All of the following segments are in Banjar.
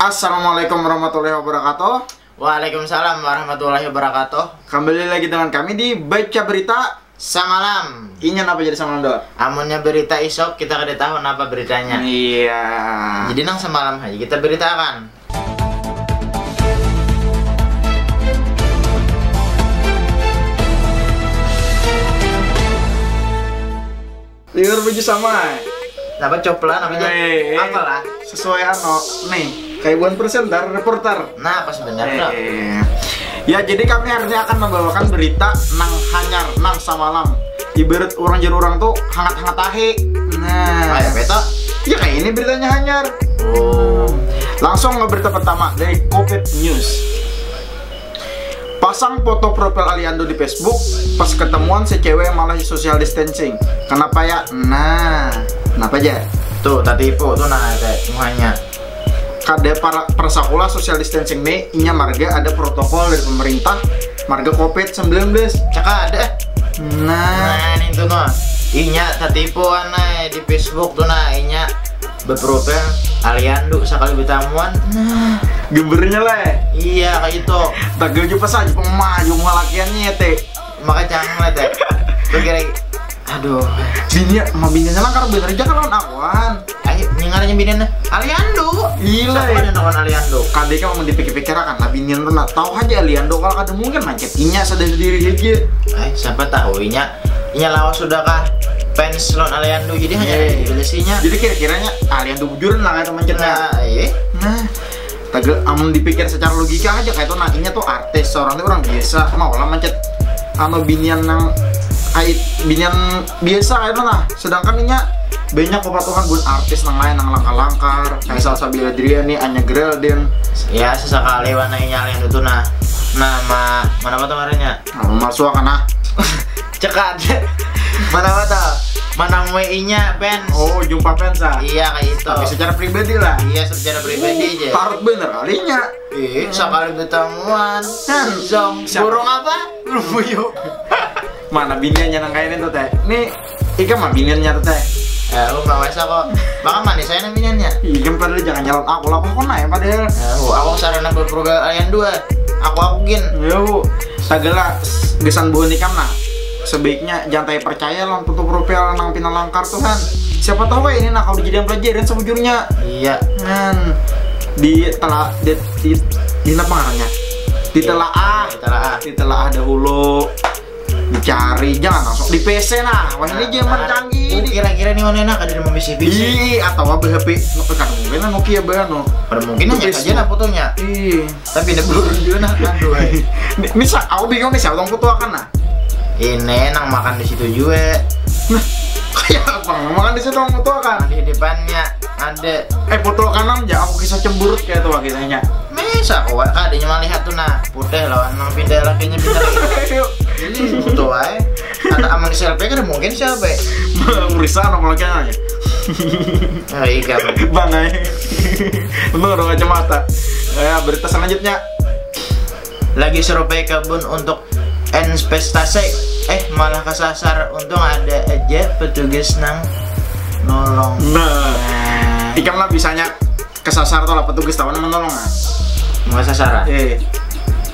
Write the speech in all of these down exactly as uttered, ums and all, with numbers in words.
Assalamualaikum warahmatullahi wabarakatuh. Waalaikumsalam warahmatullahi wabarakatuh. Kembali lagi dengan kami di Baca Berita. Samalam. Inya napa jadi samalam, Dot? Amunnya berita isuk, kita kada tahu napa beritanya. Iya. Jadi nang samalam aja kita beritakan. Liur baju sama, eh. Napa copla, napa aja? Eh, eh. Apalah? Sesuai ano, nih, kayak buan presenter, reporter. Nah, pas bener, Dok. Eh, ya, jadi kami hari ini akan membawakan berita nang hanyar, nang samalam. Ibarat urang jar urang tuh hangat-hangat tahi. Nah. Kayak beta. Ya, kayak ini beritanya hanyar. Oh. Langsung ke berita pertama dari Covid News. Pasang foto profil Aliando di Facebook, pas ketemuan si cewek malah social distancing. Kenapa ya? Nah, kenapa aja? Tuh, tatipu tuh nah, kayak muhanya. Kada para, perasa kula social distancing nih, inya marga ada protokol dari pemerintah, marga covid sembilan belas. Caka ada. Nah. Nah, ini tuh, nah. Inya tatipu, nah, di Facebook tuh, nah, inya berprofil Aliando, sakali betamuan. Nah. Gebernya lah, eh. Iya, kayak itu. Tagaju pas aja pemaju ngalakiannya, teh. Maka jangan lah, teh. Tuh kira, aduh. Bini, ma bininya langkar bener aja kan lawan akuan. Ayo, ningarnya bininya Aliando. Gila, siapa ya? Ada lawan Aliando? Kadeka mau dipikir-pikir akan lah, binian tuh nak tahu aja Aliando kalau kada mungkin mancet inya sadar diri aja. Eh, siapa tahu inya, inya lawas sudah kah fans lawan Aliando, jadi hanya iya, iya, iya, jelasnya. Jadi kira-kiranya Aliando bujuran lah kayak mancetnya. Nah, eh. Nah, Tagel, amun dipikir secara logika aja kayak itu, nah, inya tuh artis, seorang tuh orang biasa, mau lah mancet anu binian nang ait binian biasa kayak itu, nah, sedangkan inya banyak kepatuhan buat artis nang lain nang langkar-langkar, kayak Salsabila Adriani, Anya Geraldine. Ya, sesekali wana inya lain itu, nah. Nah, ma-, mana apa tuh ngarannya? Nah, memalsuakan, nah. Cekat. Mana apa tuh? Mana mue inya fans. Oh, jumpa fans, ah? Iya, kayak itu. Tapi secara pribadi lah. Iya, secara pribadi aja. Parut bener kalinya. Ih, sekali ketahuan. Kan? Zong. Siapa? Burung apa? Lumbuyuk. Mana biniannya nang kayak itu, teh? Nih, ikam mah biniannya tuh, teh. Eh, lu mau esa kok. Maka manis saya nang biniannya. Ikam padahal jangan nyalon aku lah, aku nah yang padahal. Eh, aku sarana berprogram ayam dua. Aku aku gin. Yo, segala gesan buhan ikam nah. Sebaiknya jangan percaya lawan foto profil nang pina langkar tuh kan. Siapa tahu kayak ini nah kalau dijadikan pelajaran sebujurnya. Iya. Kan di telah di di, di apa ngarannya? Ditelaah. Ditelaah. Ditelaah dahulu. Dicari, jangan langsung di P C nah. Wah, ini zaman canggih. Kira-kira nih mana enak ada mau bisi-bisi. Ih, atau apa H P? Kan mungkin Nokia bahan no. Pada mungkin aja saja lah fotonya. Iya. Tapi ada belum juga nah, aduh. Misal aku bingung nih siapa foto akan nah. Ini nang makan di situ juga. Nah, kayak apa? Makan di situ foto akan. Di depannya ada. Eh, foto kanan ya, aku kisah cemburut kayak tuh kisahnya. Masa kok adanya melihat tuh nah, putih lawan nang pindah lakinya pindah lagi. Jadi foto aja. Ada aman selfie kan mungkin siapa? Urisa nang lakinya. Oh iya. Bang aja. Bener dong kacamata. Ya, berita selanjutnya. Lagi survei kebun untuk investasi, eh malah kesasar, untung ada aja petugas nang nolong. Nah, ikam lah bisanya kesasar tuh lah petugas tahu menolong ah. Mau kesasar ah? Eh.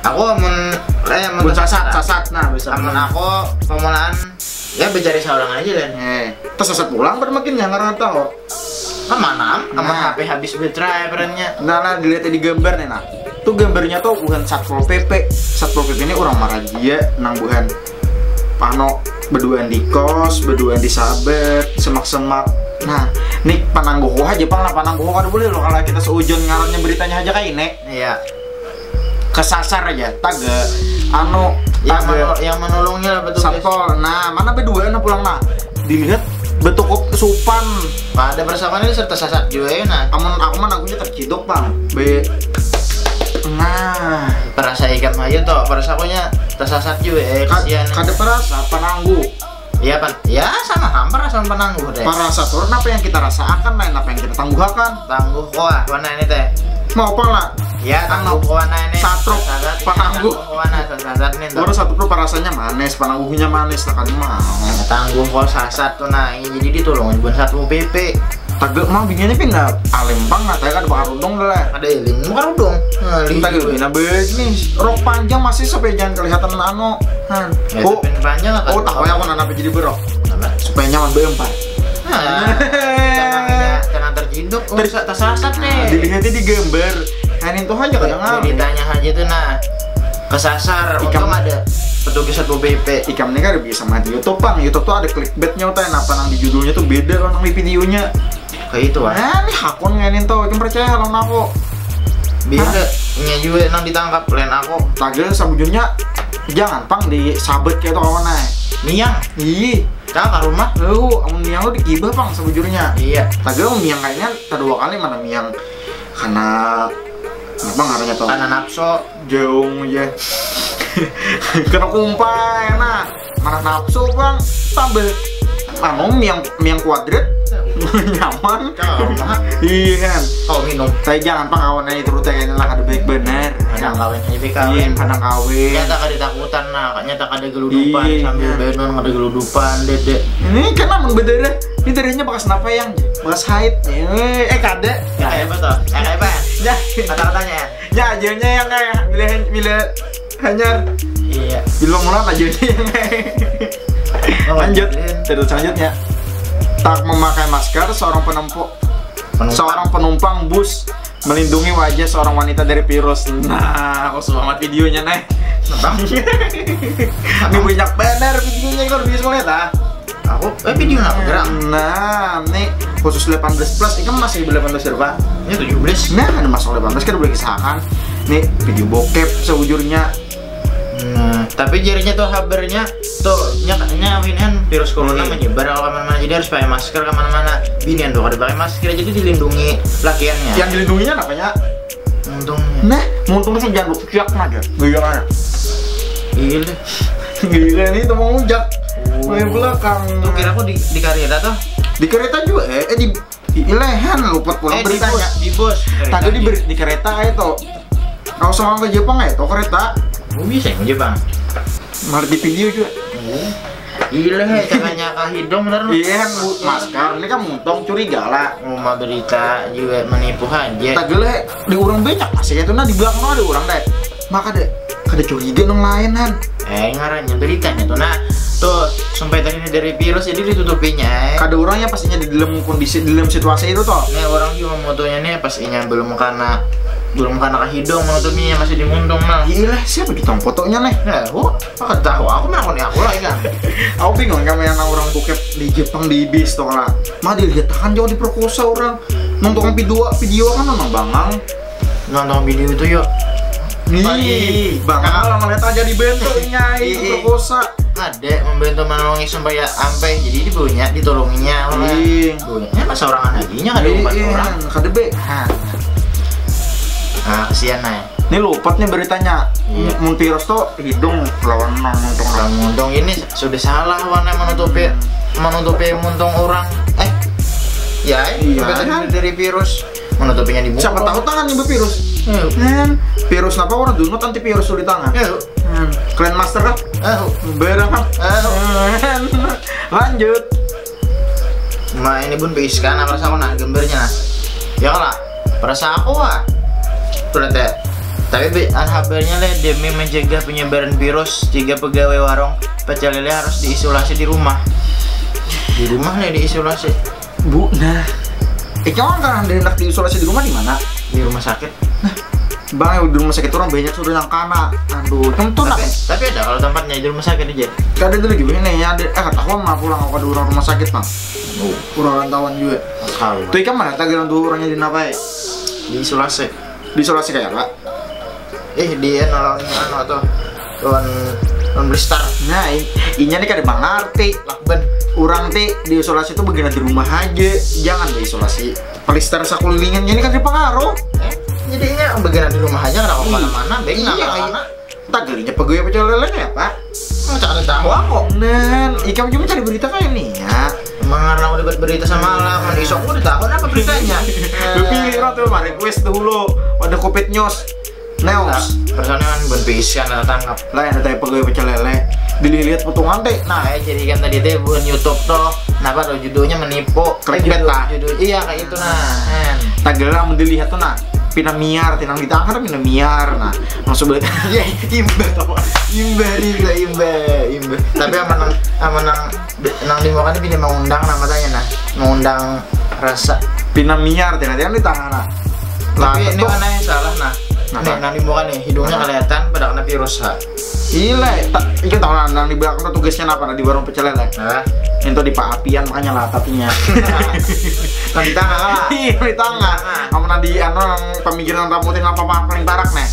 Aku amun eh amun sasat, sasat nah bisa. Amun aku pemulaan ya mencari seorang aja kan. Eh, tersesat pulang pada makin yang ngarang tahu. Kan mana? Amun nah. H P habis baterai perannya. Nah, nah dilihat di gambar nih nah. Tuh gambarnya tuh bukan satpol P P. Satpol P P ini orang marazia nang buhan pano berduaan di kos, berduaan di sahabat, semak-semak. Nah, nih panangguh aja pang lah, panangguh kada boleh loh kalau kita seujon ngarannya beritanya aja kayak ini. Iya. Kesasar aja, taga anu yang, taga, yang menolongnya lah betul satpol. Nah, mana berdua nah pulang nah dilihat betukup supan. Nah, ada persamaan ini serta sasat juga ya nah. Amun aku mana aku terciduk bang. Be nah perasa ikan aja tuh, perasa akunya tersasat juga ya. Ka kesian. Kada perasa, penangguh. Iya pan, ya sama hampir sama penangguh deh. Parasa turun apa yang kita rasakan lain apa yang kita tangguhakan. Tangguh kuah mana ini teh? Mau apa lah? Ya tangguh kuah nah ini. Satruk penangguh. Kuah nah sasat nih. Baru satu tuh parasanya manis, penangguhnya manis, tekan mau. Tangguh kuah sasat tuh nah ini jadi ditolongin bukan satu P P. Tagel mah biniannya pindah alim pang, nah, tagel kada bakarudung dah lah. Ada ilim, bakarudung. Nah, lihat Tagel gue. Pindah baik nih, rok panjang masih supaya jangan kelihatan anu. Han. Ya, oh, tapi panjang lah, oh, kan? Tahu ya, aku nanam jadi berok. Kenapa? Supaya nyaman berempat. Nah, jangan, jangan terjiduk, oh, Ter- sa- tersasat nih. Dilihatnya di gambar. Nah, ini tuh aja kadang Di- ngalih. Ditanya aja tuh, nah, kesasar. Ikam Untung ada petugas Satpol P P. Ikam nih kan bisa main YouTube, Bang. YouTube tuh ada clickbaitnya, utai. Apa nang di judulnya tuh beda kalau nang di videonya. Kayak itu, ah. Nah, ini hakun ngenin tuh, ikam percaya kalau aku. Bisa, nya juga nang ditangkap, lain aku. Tagel sabujurnya jangan pang di sabet kayak itu kawan, eh. Miang. Ih. Kau ke rumah? Lu, amun miang lu digibah pang sabujurnya. Iya. Tagel miang kayaknya kedua kali mana miang karena apa ngarannya tuh? Karena nafsu. Jauh aja. Kena kumpai, nah. Mana nafsu, Bang? Tambah anu, miang, miang kuadrat. Nyaman. Kalau rumah, Iya kan. Kalau minum. Tapi jangan pang kawan aja terus kayak ini lah, kada baik bener. Kadang kawin aja, Iya, kawin. Kadang kawin. Nyata kada takutan, nah, nyata kada geludupan, Iya. Sambil benun kada geludupan, dede. Ini kan namun berdarah. Ini darahnya bekas napa yang? Bekas haid. Eh, eh, kada. Ya, kayak apa tuh? Ya, kayak apa? Ya. Kata-katanya. Ya, ajarnya yang kayak bila bila hanyar. Iya. Bila mulai ajarnya yang kayak. Oh, lanjut. Lanjut. Terus selanjutnya. Tak memakai masker, seorang penumpang Penumpang. Seorang penumpang bus melindungi wajah seorang wanita dari virus. Nah, aku suka banget videonya, Neh. Kenapa? Ini banyak banget videonya, kalau bisa lihat, ah. Aku, eh, video apa, gerak? Nah, nih khusus delapan belas plus, ini kan masih delapan belas ya, Pak? Ini tujuh belas. Nah, ada masuk delapan belas kan boleh kisahkan. Nih video bokep sejujurnya. Nah, tapi jarinya tuh habernya tuh nya nya kan virus corona Iya. Menyebar ke mana-mana, jadi harus pakai masker ke mana-mana. Binian tuh kada pakai masker, jadi dilindungi lakiannya. Yang dilindunginya apanya? Untungnya. Nah, untung sih jangan berpihak aja. Guyurannya. Gila. Gila nih teman ujak. Oh. Main belakang. Tuh kira aku di di kereta tuh. Di kereta juga, eh, eh di Di lehan luput pulang Eh, di beritanya. Bus, di bus. Tadi di, ber- di kereta itu. Kau sama ke Jepang ya, itu kereta. Oh, bisa yang Jepang. Malah di video juga. Oh. Gila, hei, caranya ke hidung bener. Iya, bu, masker. Ini kan muntong curiga lah. Rumah berita juga menipu aja. Tak gele di orang banyak masih itu nah di belakang ada orang deh. Maka deh kada curiga nang lain han. Eh, ngarannya beritanya tuh nah tuh sampai tadi dari virus jadi ditutupinya eh. Kada orang ya pastinya di dalam kondisi di dalam situasi itu toh. Nih orang juga motonya nih pastinya belum karena belum karena ke hidung menutupnya masih dimuntung nah. Iya lah siapa di tong fotonya nih? Nah, aku aku tahu aku mana aku nih aku lah kan. Aku bingung kan yang orang bokep di Jepang di bis toh lah. Mah dilihat tangan jauh diperkosa orang. Nonton video video kan nonton bangang. Nonton video itu yuk. Ih, bang, kalau ngeliat aja dibentuk nyai itu perkosa. Ada membantu menolongi supaya ampe jadi dibunya ditolonginya oleh Ih. Bunya masa orang lagi nya kada empat orang. Kada be. Nah, kesian nah. Ini lupat nih beritanya. Iya. Mun virus tuh hidung lawan nang muntung. Lawan muntung ini sudah salah warna menutupi menutupi muntung orang. Eh, ya, iya, kan? Dari virus. Menutupinya di muka. Siapa tahu tangan yang bervirus. Hmm. Virus apa orang dulu antivirus di tangan. Hmm. Clan Master kah? Eh, berang kah? Eh, lanjut. Nah ini pun bisa kan perasa aku nah gambarnya nah. Ya lah, perasa aku ah. Tuh lihat ya. Tapi be, an habernya leh demi mencegah penyebaran virus, tiga pegawai warung pecel lele harus diisolasi di rumah. Di rumah nih diisolasi. Bu, nah, eh kawan kan hendak diisolasi di rumah di mana? Di rumah sakit. Nah, bang yang di rumah sakit orang banyak sudah yang kana. Aduh, tentu tapi, tapi ada kalau tempatnya di rumah sakit aja. Kada ada lagi ini ya, ada eh ketahuan mah pulang aku ada orang rumah sakit mah. Oh. Orang rantauan juga. Tahu. Tuh ikan mana tagiran tuh orangnya di napa ya? Diisolasi. Diisolasi kayak apa? Eh dia nolong anu tuh lawan lawan blister. Nah, inya nih kada mengerti. Lakban. Orang ti diisolasi tuh begini di rumah aja, jangan diisolasi. Blister sakulingannya ini kan dipengaruh. Eh, jadinya begini di rumah aja nggak kemana-mana, baik nggak iya, kemana. Tagerinya pegawai pecel lele ya pak? Nggak ada tahu aku. Nen, ikam juga cari berita kayak nih ya. Mengarang udah berita sama lah, kan isok udah tahu apa beritanya. Lu pilih orang tuh, mari request dulu pada covid news. News. Personil kan bukan pisian atau tangkap. Lah yang tadi pegawai pecel lele. Dilihat potongan teh. Nah, eh, jadi kan tadi teh bukan YouTube toh. Apa tuh judulnya, menipu. Clickbait, judul, lah. Judul, iya, kayak itu nah. Tagal lah, mun dilihat tuh nah, pina miar, tinang di tangan pina miar nah. Maksud gue, iya, imbah tuh. Imbah, imbah, imbah, imbah. Tapi aman nang, aman nang, nang di muka ini pina mengundang nama tanya nah. Mengundang rasa. Pina miar, tinang, tinang di tangan nah. Tapi ini mana yang salah nah? Nih, nang di muka nih, hidungnya kelihatan, pada kena virus ha. Iya, tak, iya tahu lah, nang di belakang tuh tugasnya apa, nah, di warung pecel lele. Hah? Itu di paapian makanya lah, tapinya. Nah, di tengah lah. Iya, di tengah. Apa nanti, anu, nang pemikiran rambutnya apa, apa paling parak nih?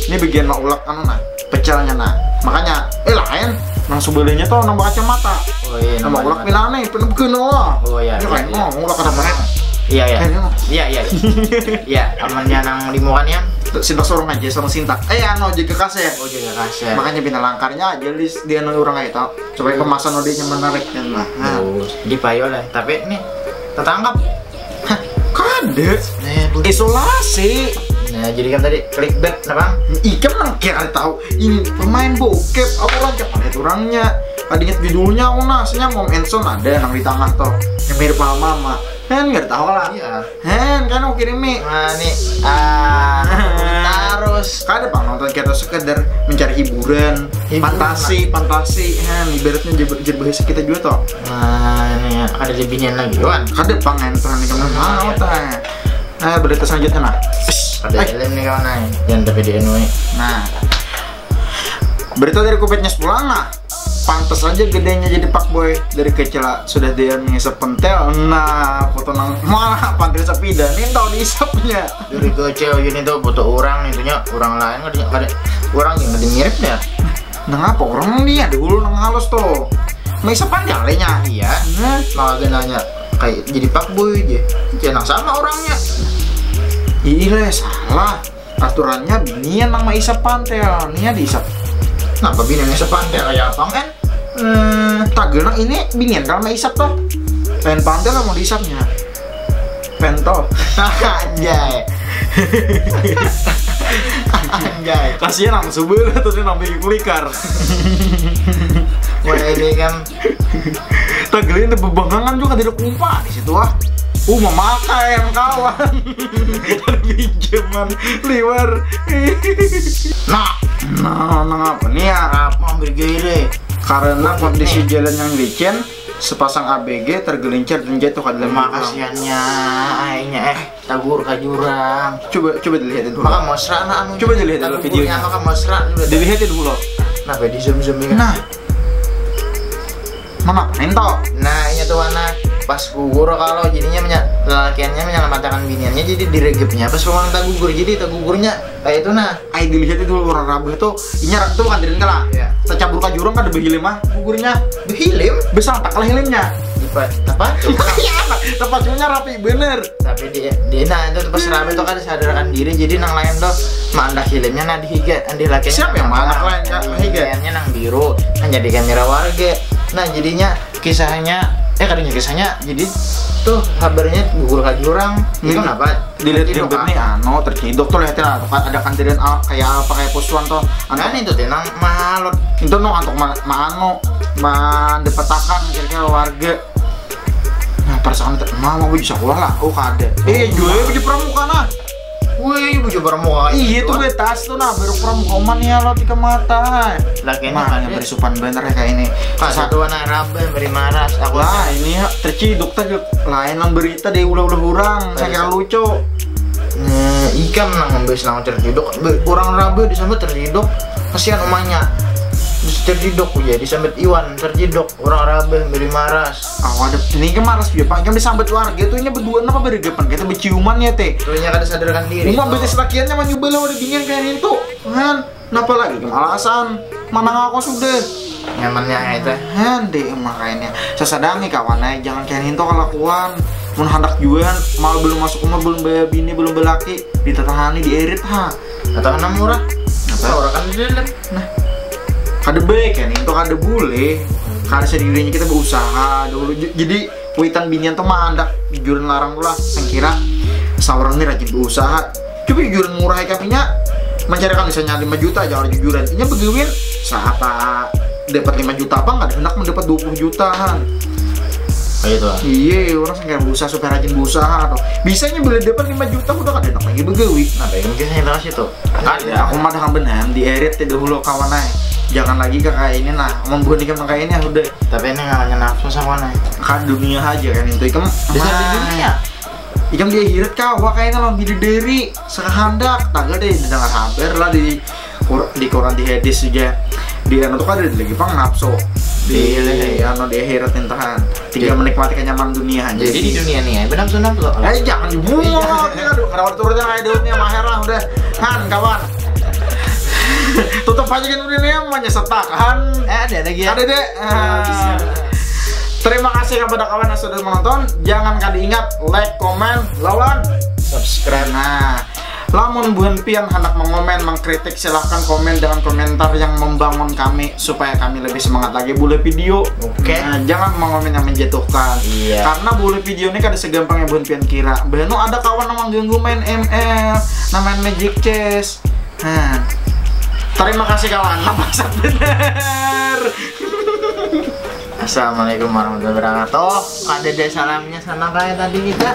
Ini bagian mau ulek, anu, nah, pecelnya, nah. Makanya, eh, lain, nang sebelahnya tuh nang kacamata. Oh iya, nang ulek pinang nih, pinang begini lah. Oh iya. Ini lain, oh, ulek ada mana? Iya, iya. Iya, iya. Iya, amannya nang di muka nih, sintak sorong aja, sorong sintak. Eh, anu, jaga kasir. Oh, jaga kasir. Makanya bina langkarnya aja, lis, dia nang orang aja tau. Supaya kemasan udah nyaman narik kan lah. Nah. Di payo lah. Tapi nih, tertangkap. Hah, kada. Isolasi. Nah, jadi kan tadi clickbait, apa? Ikam nang kira tahu. Ini pemain bokep. Aku rancak lihat orangnya. Ada ingat judulnya, oh nah, aslinya Mom Enson ada nang di tengah tuh. Yang mirip sama mama. Kan nggak tahu lah. Iya. Hen, kan aku kirimi. Nah, nih, ah, terus. Kada pang nonton kita sekedar mencari hiburan, hiburan fantasi, lah. Fantasi, hen, ibaratnya jer, jer bahasa kita juga toh. Nah, ini ada lebihnya lagi, Wan. Kada pang nonton ini kamu mau teh. Eh, berita selanjutnya nah. Ada eh. Helm nih kawan, nah. Jangan tapi di anu. Nah. Berita dari Covid News pulang nah. Pantas aja gedenya jadi fuckboy dari kecil sudah dia ngisap pentel. Nah, foto nang mana pantil sepeda nih tau diisapnya. Dari kecil gini tuh foto orang itunya orang lain nggak ada orang yang nggak mirip ya. Nah, apa orang dia dulu nang halus tuh. Mau isap pantil nya. Iya. Nah, malah dia nanya kayak jadi fuckboy aja. Ya nang sama orangnya. Iya salah. Aturannya binian nang maisap pantel, nia diisap. Kenapa binian isap pantel ya, Bang, kan? Hmm, tagel nang ini binian kalau maisap toh. Pen pantel mau diisapnya. Pentol. Anjay. Anjay. Kasihan nang sebel tuh dia nang bikin kulikar. Wah, ini kan Tagel ini bebangangan juga dari kumpa di situ ah. Uh, memakai yang kawan. Pinjaman liwar. Nah, nah, nah apa nih ya? Apa ambil gaya deh? Karena kondisi jalan yang licin, sepasang A B G tergelincir dan jatuh ke dalam jurang. Kasihannya, akhirnya eh tagur ke jurang. Coba, coba dilihat dulu. Maka mesra nah anu. Coba dilihat dulu videonya. Maka mesra dulu. Dilihat dulu. Kenapa di zoom zoom ini? Nah, Mama, minto. Nah, iya tuh anak pas gugur kalau jadinya menya, lelakiannya menyelamatkan biniannya jadi diregepnya pas rumah tak gugur jadi tak gugurnya kayak itu nah. Ayo dilihat itu orang rabu itu inya tuh kan dirin lah. Ya. Tercabur ke jurang kan lebih hilim ah gugurnya. Hilim? Besar tak kalah hilimnya. Apa? Apa? Iya, tempat rapi bener. Tapi di di nah itu pas rame tuh kan disadarkan diri jadi nang lain tuh mandak hilirnya nah dihiga andi laki siapa yang mandak lain kak higa hilirnya nang biru kan jadi kamera warga nah jadinya kisahnya eh kadanya kisahnya jadi tuh kabarnya gugur ke jurang itu kenapa dilihat di nih anu terciduk tuh lihatin ada kan ada kandiran kayak apa kayak posuan tuh kan itu tenang malot itu nong untuk ma anu mandepetakan kira-kira warga Nah, perasaan tak mau mau bisa kuah lah. Oh, kada. Eh, jual di pramuka nah. Wih, baju pramuka. Iya tuh betas tuh nah, baru pramuka oman ya lo tiga mata. Lagi nah, yang bersupan bener ya kayak ini. Pas satu anak rabe beri maras aku. Lah, ini ya terciduk tadi layanan berita deh ulah-ulah orang, saya kira lucu. Nah, ikan nang membeli selama terciduk, orang rabe di sana terciduk. Kasihan omanya. Terciduk ya, disambet Iwan terciduk. Orang rabe beri maras. Awak ada ini ke maras juga pak. Yang disambat warga tuh ini berdua apa berdepan kita berciuman ya teh. Tuh nya kada sadarkan diri. Umum betis lakiannya manyubel udah dingin kayak itu. Han, kenapa lagi kemalasan? Mana aku sudah. Nyamannya itu. Han deh makanya. Sesadangi kawan aja jangan kayak itu kelakuan. Mun hendak jual, malah belum masuk umur, belum bini, belum belaki, ditatahani, dierit ha. Atau anak murah? Apa? Orang kan di dalam. Nah, kada baik kan itu kada boleh. Kada sedirinya kita berusaha dulu jadi kuitan binian tuh mandak jujuran larang lah sengkira seorang ini rajin berusaha coba jujuran murah ya kaminya mencarikan misalnya lima juta aja orang jujuran ini begawin sahapa dapat lima juta apa nggak hendak mendapat dua puluh jutaan Kayak itu lah. Iya, orang sing kayak berusaha supaya rajin berusaha atau bisanya beli dapat lima juta udah kada enak lagi begawi. Nah, baik mungkin saya terus itu. Ada, aku mah dah benar di erit tidak dahulu kawan ay. Jangan lagi ke kayak ini nah, mau bukan ikam kayak ini udah Tapi ini ngalangnya nafsu sama nih. Kan dunia aja kan itu ikam Bisa di dunia. Ikam di akhirat kawa kayaknya lawan bidadari sekahandak tagal deh dengar habar lah di Qur- di Quran di hadis juga di anu tuh kan ada lagi pang nafsu di Iya. anu di akhirat intahan tinggal Iya. menikmati kenyamanan dunia aja. Jadi di dunia nih ya, benam sunat lo. Eh jangan dibuang, ya aduh, kenapa turunnya kayak daunnya maher lah udah. Han kawan. Tutup aja kan udah nih namanya setak Han. Eh, ada lagi ya. Ada deh. Ah. Terima kasih kepada kawan yang sudah menonton. Jangan kada ingat like, komen, lawan. Subscribe. Nah, lamun buhan pian hendak mengomen, mengkritik, silahkan komen dengan komentar yang membangun kami supaya kami lebih semangat lagi buat video. Oke. Nah, jangan mengomen yang menjatuhkan. Iya. Karena buat video ini kada segampang yang buhan pian kira. Bahkan ada kawan yang mengganggu main M L, nah main Magic Chess. Nah, terima kasih kawan. Maksud bener. Assalamualaikum warahmatullahi wabarakatuh. Oh, ada deh salamnya sana kayak tadi kita.